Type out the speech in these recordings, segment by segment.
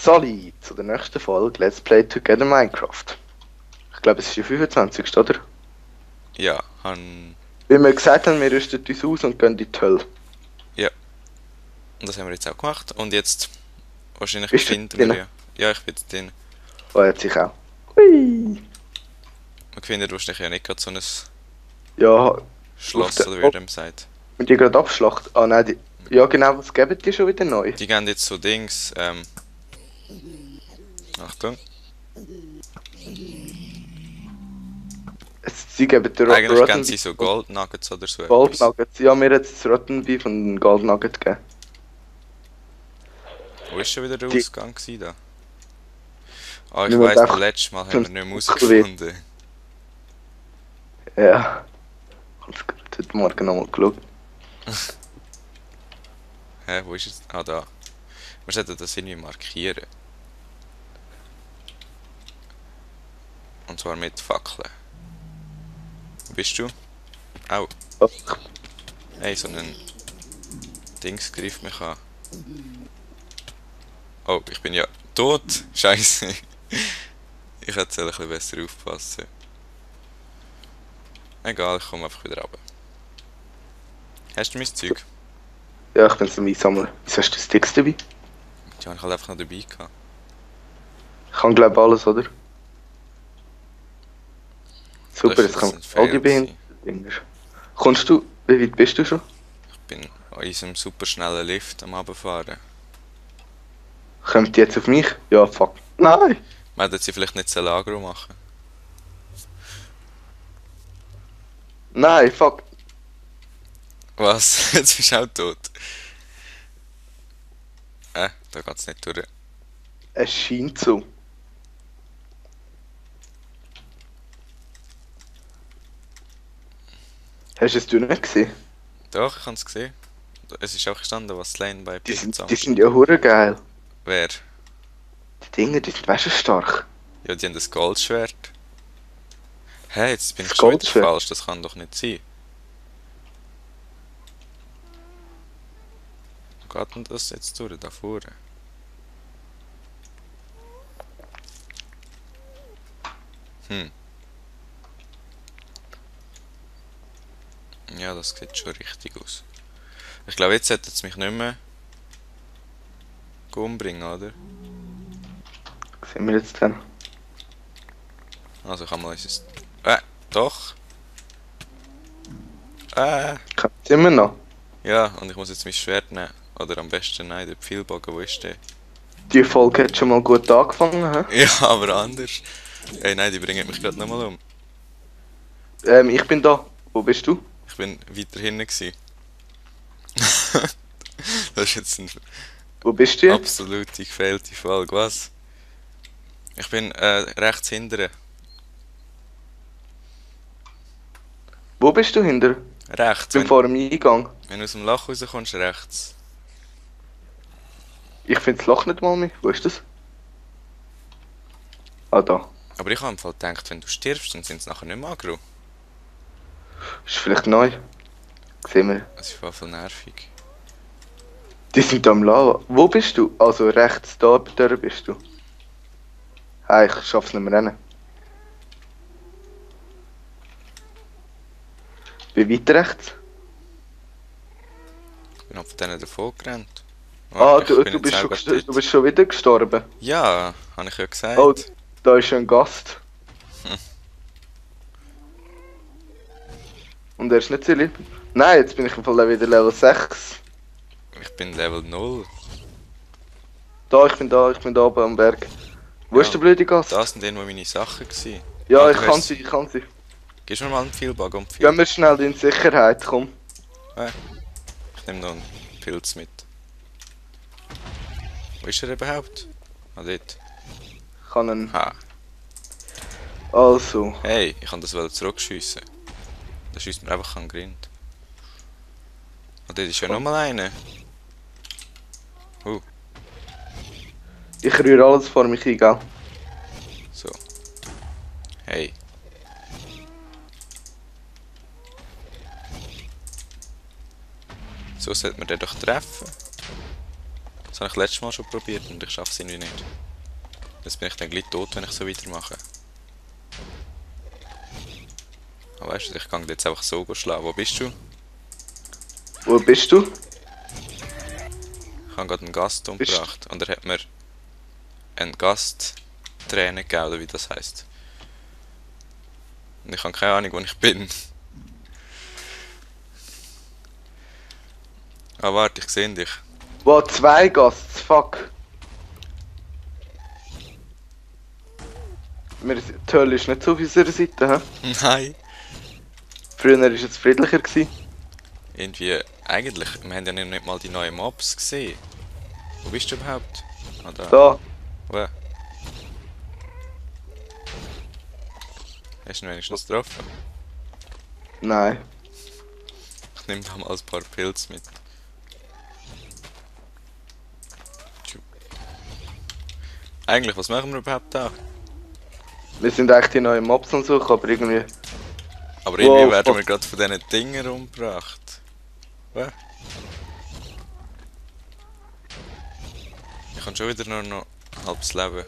Sali zu der nächsten Folge Let's Play Together Minecraft. Ich glaube, es ist die 25. oder? Ja, Wie wir gesagt haben, wir rüsten uns aus und gehen in die Hölle. ja, und das haben wir jetzt auch gemacht. Und jetzt, wahrscheinlich Bist du finden wir drin? ja. Ja, ich bin drin. Oh, jetzt ich auch. Hui. Man findet wahrscheinlich ja nicht gerade so ein Ja, auf Schloss der... oder wie Oh, man sagt. und die gerade Abschlacht. Ah nein, die... Ja genau, was geben die schon wieder neu? Die geben jetzt so Dings, Achtung. Sie geben den Eigentlich geben Rotten sie so Gold Nuggets oder so Gold etwas. Nuggets. Ja, mir hat das Rotten Beef und einen Gold Nugget gegeben. Wo ist schon wieder der Die... Ausgang gewesen da? Ah, ich Wir müssen weiss, beim einfach letzten Mal haben zum wir nicht mehr Buckel wieder. herausgefunden. Ja. Ich habe heute Morgen nochmal geschaut. Hä, wo ist es? Ah, da. Wir sollten das irgendwie markieren. Und zwar mit Fackeln. Wo bist du? Au. Oh, Hey, so ein Dings greift mich an. Oh, ich bin ja tot. Scheiße. Ich hätte ein bisschen besser aufpassen. Egal, ich komme einfach wieder runter. Hast du mein Zeug? ja, ich bin so einsammeln. Wieso hast du Sticks dabei? Die habe ich halt einfach noch dabei gehabt. Ich kann glaube alles, oder? Super, Das jetzt ist jetzt kommen ein all die Fail gewesen. Dinger. Kommst du, wie weit bist du schon? Ich bin an unserem super schnellen Lift am Runterfahren. Kommt die jetzt auf mich? Ja, fuck. Nein! Man hätte sie vielleicht nicht so Agro machen. Nein, fuck. Was? Jetzt bist du auch tot. Da geht's nicht durch. Es scheint so. Hast du es du nicht gesehen? Doch, ich habe es gesehen. Es ist auch gestanden, was Slane bei Die Pick sind, die zusammen. sind ja hure geil. Wer? Die Dinger, die sind weißt du stark. Ja, die haben das Goldschwert. Hä, jetzt bin ich Das schon wieder Goldschwert. falsch, das kann doch nicht sein. Wo geht denn das jetzt durch, da vorne? Hm, ja, das sieht schon richtig aus. Ich glaube, jetzt sollte es mich nicht mehr umbringen, oder? Sehen wir jetzt dann. Also kann man unser... Doch. Kommt es immer noch? Ja, und ich muss jetzt mein Schwert nehmen. Oder am besten, nein, der Pfeilbogen, wo ist der? Die Folge hat schon mal gut angefangen, hä? Ja, aber anders. Ey, nein, die bringen mich gerade nochmal um. Ich bin da. Wo bist du? Ich bin weiter hinten gsi. Das ist jetzt eine Wo bist du jetzt? absolute gefehlte Folge, was? Ich bin rechts hinten. Wo bist du hinter? Rechts, Ich bin vor dem Eingang. wenn du aus dem Loch rauskommst, rechts. Ich finde das Loch nicht mal mehr. Wo ist das? Ah, da. Aber ich habe im Fall gedacht, wenn du stirbst, dann sind sie nachher nicht mehr aggro. Ist vielleicht neu. Sehen wir. Das ist voll nervig. Die sind da am Lava. Wo bist du? Also rechts, da bist du. Hey, ich schaff's nicht mehr rennen. Wie weit rechts? Ich bin von denen davon gerannt. Ah, Ich du bin bist jetzt schon, auch gerade du dort. bist schon wieder gestorben. Ja, habe ich ja gesagt. Oh, da ist ein Gast. Und er ist nicht so lieb. Nein, jetzt bin ich im Fall wieder Level 6. Ich bin Level 0. Da, ich bin da oben am Berg. Wo Ja, ist der blöde Gast? das sind irgendwo meine Sachen gewesen. Ja, Ah, ich du kann hast- sie, ich kann sie. Gibst mir mal einen Pfeilbogen und Gehen Pfeil. wir schnell in Sicherheit, komm. Ich nehme noch einen Pilz mit. Wo ist er überhaupt? Ah, dort. Ich kann einen... Ha. Also, Hey, ich kann das wohl zurückschiessen. Da schießt mir einfach an den Grind. Und dort ist ja nochmal einer. ich rühre alles vor mich ein, gell? So. Hey. So sollte man den doch treffen. Das habe ich letztes Mal schon probiert und ich schaffe es irgendwie nicht. Jetzt bin ich dann gleich tot, wenn ich so weitermache. Aber weißt du, ich kann jetzt einfach so schlagen. Wo bist du? Wo bist du? Ich habe gerade einen Gast umgebracht und er hat mir einen Gastträne gegeben, oder wie das heisst. Und ich habe keine Ahnung, wo ich bin. Ah, warte, ich sehe dich. Wo, 2 Gasts, fuck. Die Hölle ist nicht so auf unserer Seite, hä? Nein. Früher war es friedlicher gewesen. Irgendwie, eigentlich, wir haben ja nicht mal die neuen Mobs gesehen. Wo bist du überhaupt? Ah, da. Da. Wo? Hast du ihn wenigstens getroffen? Nein. Ich nehme da mal ein paar Pilze mit. Tschu. Eigentlich, was machen wir überhaupt da? Wir sind eigentlich die neuen Mobs und so, aber irgendwie... Aber irgendwie Wow, werden fuck. wir gerade von diesen Dingen umgebracht. Wo? Ich habe schon wieder nur noch ein halbes Leben.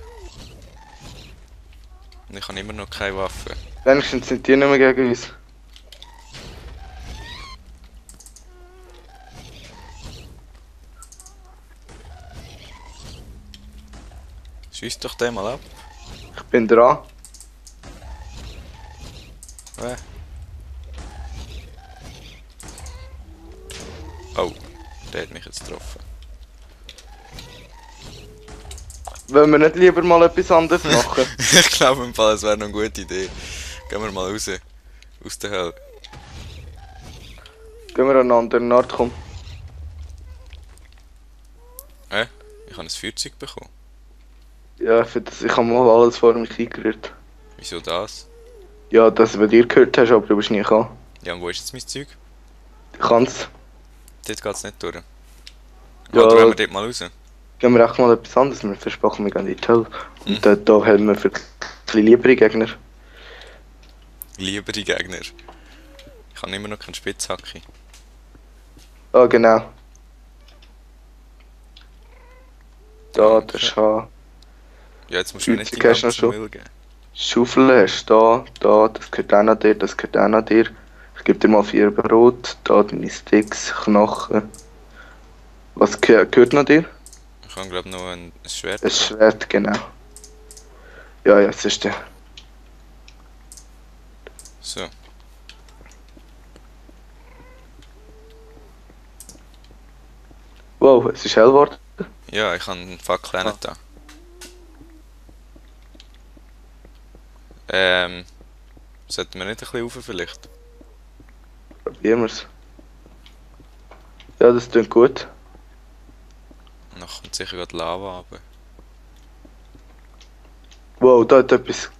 Und ich habe immer noch keine Waffe. Wenigstens sind die nicht mehr gegen uns. Schieß doch den mal ab. Ich bin dran. Wo? Oh, der hat mich jetzt getroffen. Wollen wir nicht lieber mal etwas anderes machen? Ich glaube im Fall, es wäre noch eine gute Idee. Gehen wir mal raus. Aus der Hölle. Gehen wir an einen anderen Ort kommen. Ich habe ein Feuerzeug bekommen. Ja, für das, ich habe mal alles vor mich eingerührt. Wieso das? Ja, das, was du dir gehört hast, aber du bist nie gekommen. Ja, und wo ist jetzt mein Zeug? Du kannst. Dort geht es nicht durch. Ja. Oder wollen wir dort mal raus? Gehen wir echt mal etwas anderes. Wir versprechen, wir gehen in die Hölle. Hm. Und da haben wir für ein bisschen liebere Gegner. Liebere Gegner. Ich habe immer noch keinen Spitzhacke. Ah, genau. Da, Danke. der Schaf. Ja, jetzt musst du mir nicht die Feuerzeug hast du ganze noch schon? Müll geben. Schaufel hast du da, das gehört auch noch dir, das gehört auch noch dir. Ich gebe dir mal 4 Brot, da deine Sticks, Knochen. Was gehört noch dir? Ich habe glaube noch ein Schwert. Ein Schwert, genau. Ja, es ist der. So. Wow, es ist hell geworden. Ja, ich habe einen Fackel auch nicht da. Sollten wir nicht ein bisschen rauf vielleicht? Probieren wir's. Ja, das klingt gut. Dann kommt sicher gerade Lava runter. Wow, da hat etwas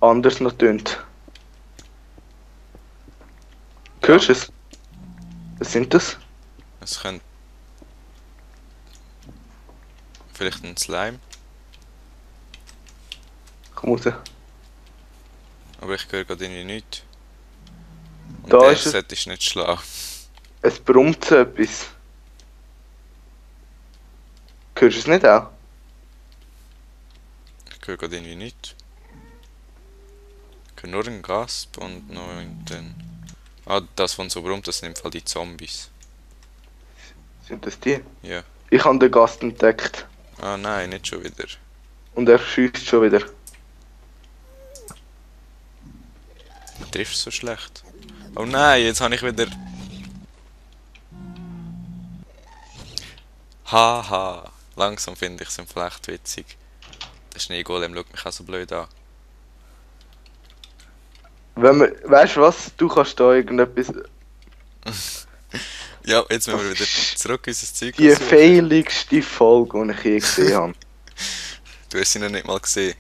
anderes noch tönt. Hörst du es? Was sind das? Es könnte... Vielleicht ein Slime, Komm raus. aber ich höre gerade irgendwie nichts. Und Da der ist es. solltest du nicht schlagen. Es brummt so etwas. Hörst du es nicht auch? Ich höre gerade irgendwie nichts. Ich höre nur einen Gasp und noch den... Ah, das von so brummt, das sind im Fall die Zombies. Sind das die? Ja. Ich habe den Gast entdeckt. Ah nein, nicht schon wieder. Und er schießt schon wieder. Du triffst so schlecht. Oh nein, jetzt habe ich wieder... Haha. Langsam finde ich es im Fall echt witzig. Der Schneegolem schaut mich auch so blöd an. Wenn wir, weißt du was? Du kannst da irgendetwas. Ja, jetzt müssen wir wieder zurück in unser Zeug Die suchen. feiligste Folge, die ich je gesehen habe. Du hast sie noch nicht mal gesehen.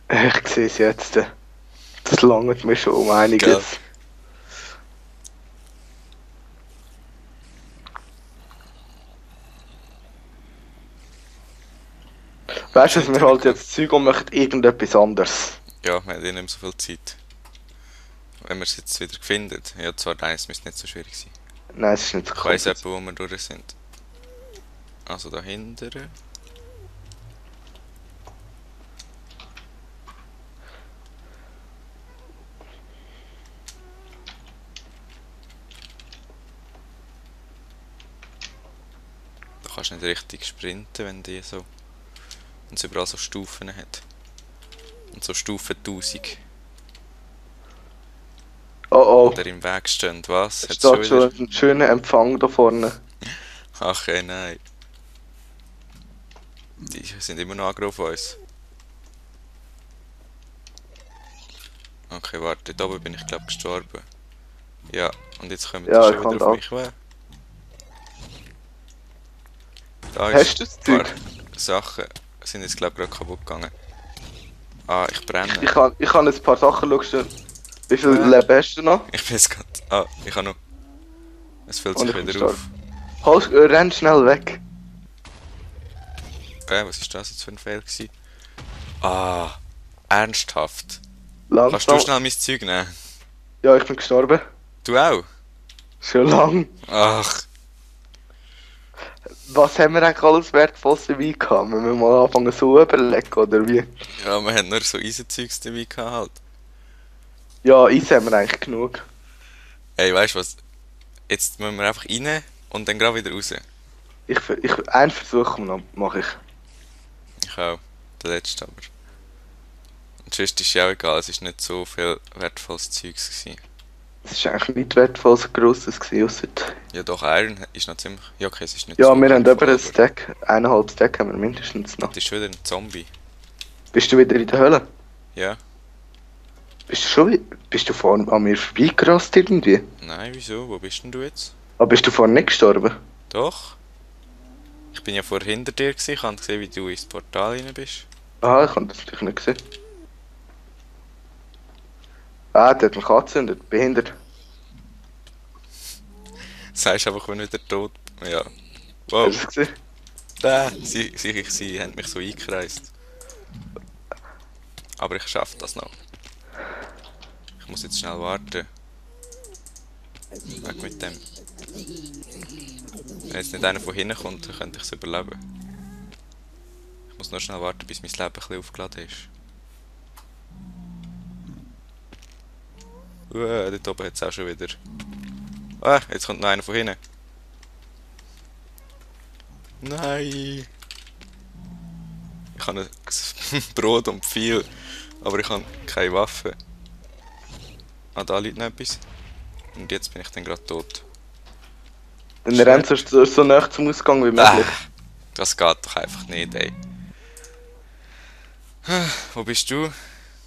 Ich sehe es jetzt. Das langt mir schon um einiges. Gell. Weißt du, dass wir halt jetzt Zeug und möchten irgendetwas anderes. Ja, wir haben eh nicht mehr so viel Zeit. Wenn wir es jetzt wieder finden. Ja, zwar eins müsste nicht so schwierig sein. Nein, es ist nicht so Ich weiss kompliziert. etwa, wo wir durch sind. Also dahinter. Da kannst du nicht richtig sprinten, wenn die so. Wenn es überall so Stufen hat. Und so Stufen 1000. Oh oh, Oder im Weg stehen. Was? es Hat's schon steht wieder? schon ein schöner Empfang da vorne. Ach ey, nein. Die sind immer noch aggro auf uns. Okay, warte, da oben bin ich glaube gestorben. Ja, und jetzt kommen die Ja, schon ich wieder kann auf da. mich weg. Da Hast ist du das ein paar Zeug? Sachen sind jetzt glaube ich gerade kaputt gegangen. Ah, ich brenne. Ich kann ein paar Sachen schauen. Wie viel Ja. Leben hast du noch? Ich bin jetzt gerade. Ah, ich habe noch. Es füllt Und sich ich bin wieder auf. gestorben. Halt, renn schnell weg. Was ist das jetzt für ein Fail gewesen? Ah, ernsthaft. Kannst du Langsam. schnell mein Zeug nehmen? Ja, ich bin gestorben. Du auch? Schon lang. Ach, Was haben wir eigentlich alles Wertvolles dabei gehabt? Müssen wir mal anfangen so überlegen, oder wie? ja, wir haben nur so Eisenzeugs dabei gehabt halt. Ja, Eis haben wir eigentlich genug. Ey, weißt du was? Jetzt müssen wir einfach rein und dann gerade wieder raus. Einen Versuch noch mache ich. Ich auch. Der letzte aber. Und sonst ist ja auch egal, es ist nicht so viel wertvolles Zeugs gewesen. Es war eigentlich nicht wertvoll, so grosses gewesen, ausser... Ja doch, Iron ist noch ziemlich... Ja okay, es ist nicht Ja, so wir haben wertvoll, über ein aber Stack, 1,5 Stack haben wir mindestens noch. das ist schon wieder ein Zombie. Bist du wieder in der Hölle? Ja? Bist du vorhin an mir vorbeigerast irgendwie? Nein, wieso? Wo bist denn du jetzt? Aber bist du vorhin nicht gestorben? Doch. Ich bin ja vorher hinter dir gewesen, ich habe gesehen, wie du ins Portal rein bist. Ah, ich habe das natürlich nicht gesehen. Ah, der hat mich angezündet, behindert. Sagst einfach, wenn du wieder tot... Ja. Hast Wow. du das gesehen? Sie haben mich so eingekreist. Aber ich schaffe das noch. Ich muss jetzt schnell warten. Weg mit dem. Wenn jetzt nicht einer von hinten kommt, dann könnte ich es überleben. Ich muss nur schnell warten, bis mein Leben ein bisschen aufgeladen ist. Dort oben hat es auch schon wieder. Ah, jetzt kommt noch einer von hinten. Nein! Ich habe ein Brot und viel, aber ich habe keine Waffe. Ah, da liegt noch etwas. Und jetzt bin ich dann gerade tot. Dann rennt so nah zum Ausgang wie möglich. Das geht doch einfach nicht, ey. Wo bist du?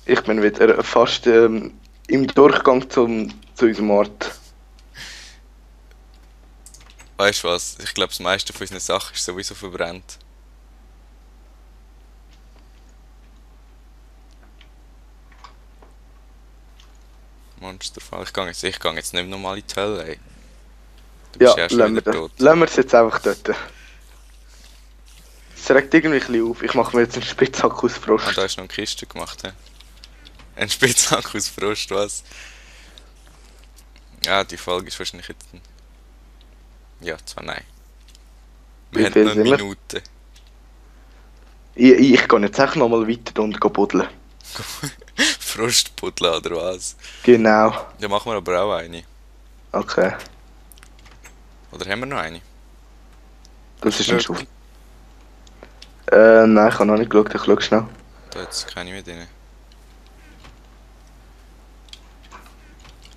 Ich bin wieder fast im Durchgang zu unserem Ort. Weißt du was? Ich glaube, das meiste von unseren Sachen ist sowieso verbrannt. Monsterfall. Ich gehe jetzt nicht nochmal in die Hölle, ey. Du bist ja schon lassen wieder tot. wir es jetzt einfach dort. Es regt irgendwie ein bisschen auf. Ich mache mir jetzt einen Spitzhack aus Ah, Frost. da hast du noch eine Kiste gemacht, hä? Ein Spitzhack aus Frost, was? Ja, die Folge ist wahrscheinlich jetzt... Ja, zwar nein. Wie Wir haben viel noch eine sind wir? Minute. Ich gehe jetzt echt nochmal weiter unten buddeln. Frostpuddeln oder was? Genau. Ja, machen wir aber auch eine. Okay. Oder haben wir noch eine? Das ist ein Schuh. Wirklich? Nein, ich habe noch nicht geschaut. Ich schaue schnell. Da jetzt keine mehr drin.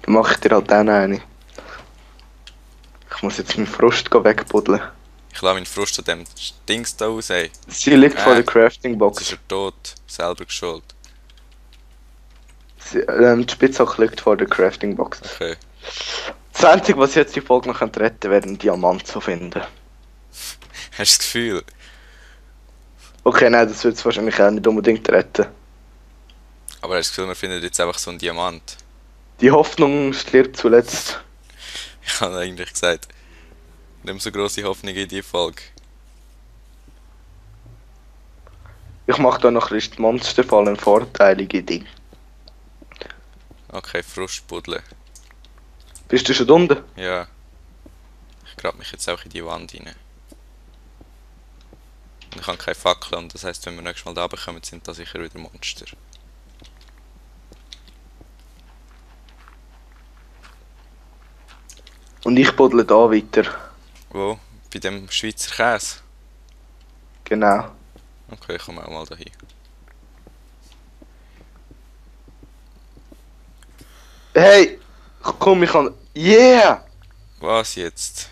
Dann mache ich dir halt dann eine. Ich muss jetzt meinen Frost wegbuddeln. Ich lasse meinen Frust an dem Dings da aus, ey. Sie liegt vor der Crafting Jetzt Box. ist er tot. Selber geschuld. Die Spitzhack liegt vor der Crafting Box. Okay. Das Einzige, was jetzt die Folge noch retten könnte, wäre einen Diamant zu finden. Hast du das Gefühl? Okay, nein, das wird es wahrscheinlich auch nicht unbedingt retten. Aber hast du das Gefühl, wir finden jetzt einfach so einen Diamant? Die Hoffnung stirbt zuletzt. Ich habe eigentlich gesagt, nicht so grosse Hoffnung in die Folge. Ich mache da noch ein bisschen Monsterfallen vorteilige Dinge. Okay, Frostbuddeln. Bist du schon unten? Ja. Ich grab mich jetzt auch in die Wand rein. Und ich habe keine Fackel und das heisst, wenn wir nächstes Mal da runterkommen, sind da sicher wieder Monster. Und ich buddle da weiter. Wo? Bei dem Schweizer Käse? Genau. Okay, ich komme auch mal dahin. Hey! Komm, ich kann. Yeah! Was jetzt?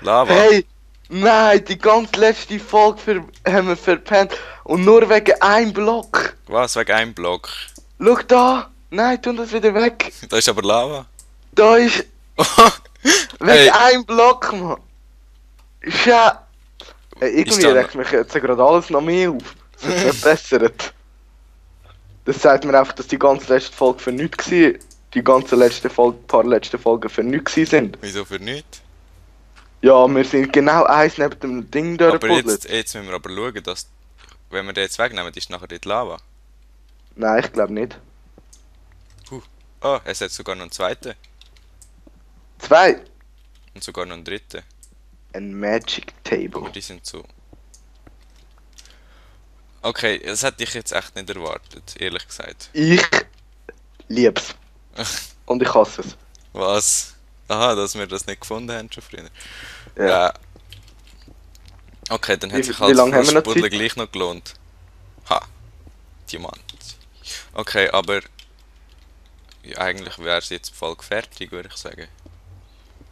Lava? Hey! Nein, die ganz letzte Folge haben wir verpennt. Und nur wegen einem Block. Was? Wegen einem Block? Schau da! Nein, tu das wieder weg. Da ist aber Lava. Da ist wegen Hey, einem Block, Mann. Schau. Hey, ist irgendwie da regt mich jetzt gerade alles noch mehr auf. Es wird nicht bessert. Das sagt mir einfach, dass die ganze letzte Folge für nichts war. Die ganze letzte Folge, paar letzte Folgen für nichts sind. wieso für nichts? Ja, wir sind genau eins neben dem Ding Aber durchgebuddelt. jetzt müssen wir aber schauen, dass, wenn wir den jetzt wegnehmen, ist nachher dort Lava. Nein, ich glaube nicht. Oh, es hat sogar noch einen zweiten. 2. Und sogar noch einen dritten. Ein Magic Aber Table. die sind so. Okay, das hätte ich jetzt echt nicht erwartet, ehrlich gesagt. Ich lieb's. Und ich hasse es. Was? Aha, dass wir das nicht gefunden haben schon früher. Ja. Ja. Okay, dann hat Wie- sich wie halt lange haben wir noch Frostbuddel Zeit? gleich noch gelohnt. Ha, Diamant. Okay, aber ja, eigentlich wäre es jetzt die Folge fertig, würde ich sagen.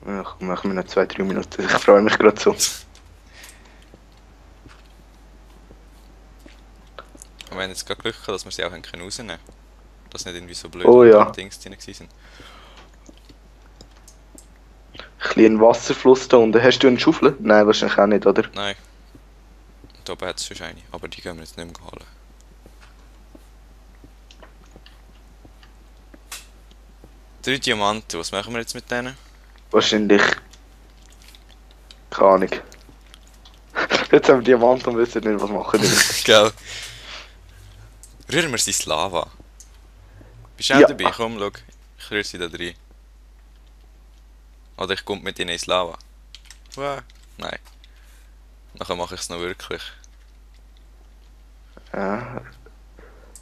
Ja, komm, machen wir noch 2-3 Minuten. Ich freue mich gerade so. Und wir haben jetzt gerade Glück gehabt, dass wir sie auch haben können rausnehmen können. Dass nicht irgendwie so blöd Oh ja. Dings drin waren. Ein kleiner Wasserfluss da unten. Hast du eine Schaufel? Nein, wahrscheinlich auch nicht, oder? Nein. Da oben hat es schon eine, aber die können wir jetzt nicht mehr holen. Drei Diamanten, was machen wir jetzt mit denen? Wahrscheinlich. Keine Ahnung. Jetzt haben wir Diamant und wissen nicht, was machen wir. Gell? Rühren wir sie ins Lava. Bist du auch Ja. dabei? Komm, schau. Ich rühre sie da rein. Oder ich komme mit ihnen ins Lava. Nein. Nachher mache ich es noch wirklich. Ja.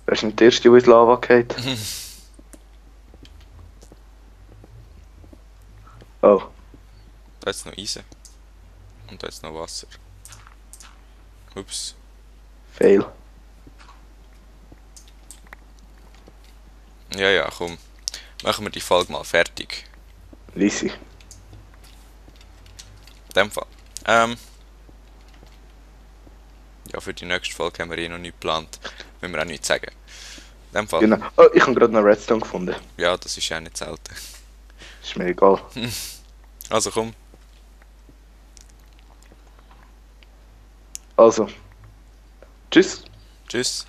Wer ist denn der Erste, der ins Lava geht? Oh. Da ist noch Eisen. Und da ist noch Wasser. Ups. Fail. Ja, ja, komm. Machen wir die Folge mal fertig. Easy. In dem Fall. Ja, für die nächste Folge haben wir eh noch nicht geplant. Müssen wir auch nichts sagen. In dem Fall. Genau. Oh, ich habe gerade noch Redstone gefunden. Ja, das ist ja nicht selten. Ist mir egal. Also komm. Also. Tschüss. Tschüss.